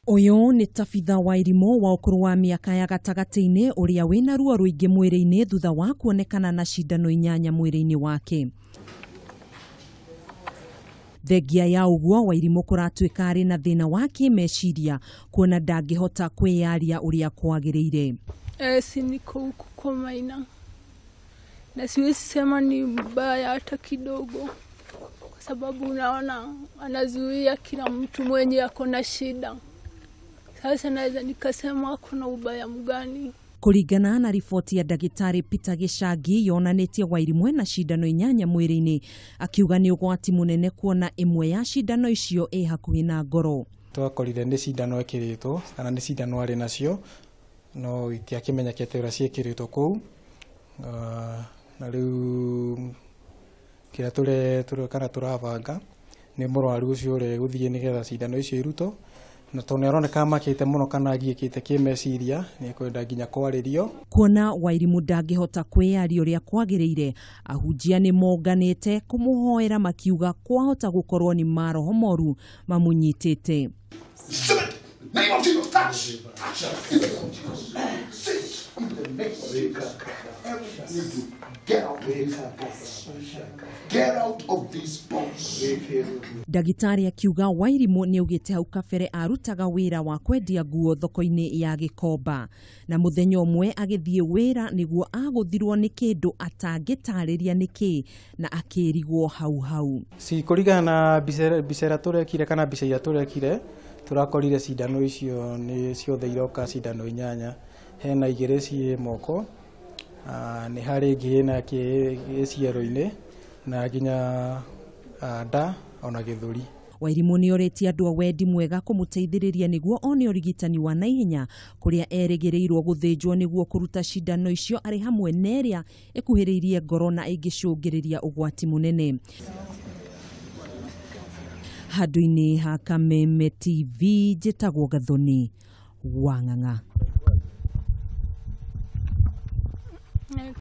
Ũyũ nĩ Tabitha Wairimu wa ũkũrũ wa mĩaka ya gatagatĩ-inĩ ũrĩa wĩna ruo rũingĩ mwĩrĩ-inĩ thutha wa kuonekana na cindano 8 mwĩrĩ-inĩ wake. Thengia ya ũguo Wairimu kũratuĩka arĩ na thĩna wa kĩmeciria kuona ndangĩhota kwĩyaria ũrĩa kwagĩrĩire. Si niko huku kwa Maina na siwezi sema ni mbaya hata kidogo, kwa sababu unaona anazuia kila mtu mwenye ako na shida. Sasa naweza nikasema kuna ubaya mgani? Kũringana na riboti ya ndagĩtarĩ Peter Gĩcangi yonanĩtie Wairimu ena cindano 8 mwĩrĩ-inĩ, akiuga nĩ ũgwati mũnene kuona ĩmwe ya cindano icio ĩ hakuhĩ na ngoro. Twakorire nĩ cindano ĩkĩrĩtwo kana nĩ cindano arĩ nacio no itiakĩmenyekete ũrĩa ciĩkĩrĩtwo kũu. Na rĩu kĩrĩa kana tũrabanga nĩ mũrwaru ũcio ũrĩa gũthiĩ nĩgetha cindano icio irutwo, na tondũ nĩ aroneka amakĩte mũno kana agiĩkĩte kĩmeciria nĩ ekwenda nginya kwarĩrio. Kuona Wairimu ndangĩhota kwĩyaria ũrĩa kwagĩrĩire, ahunjia nĩ monganĩte kũmũhoera makiuga kwahota gũkorwo nĩ maroho moru mamũnyitĩte. Ndagĩtarĩ akiuga Wairimu nĩ augĩte hau kabere arutaga wĩra wa kwendia nguo thoko-inĩ ya Gĩkomba, na mũthenya ũmwe agĩthiĩ wĩra nĩguo agũthirwo nĩ kĩndũ atangĩtarĩria nĩkĩ na akĩrigwo hau hau. Si kũringana na mbica ĩrĩa tũrekire kana mbica iria tũrekire tũrakorire cindano icio nĩ ciothe iroka cindano 8, hena 2 ciĩ moko, nĩ harĩ ĩngĩ ĩna gĩciero-inĩ na nginya nda ona gĩthũri. Wairimu nĩ orĩtie andũ a wendi mwega kũmũteithĩrĩria nĩguo one ũrigitani wa naihenya kũrĩa erĩgĩrĩirwo gũthĩnjwo nĩguo kũruta cindano icio arĩ hamwe na ĩrĩa ĩkuhĩrĩirie ngoro na ĩngĩcũngĩrĩria ũgwati mũnene. Handũ-inĩ ha Kameme TV njĩtagwo Gathoni Wang'ang'a.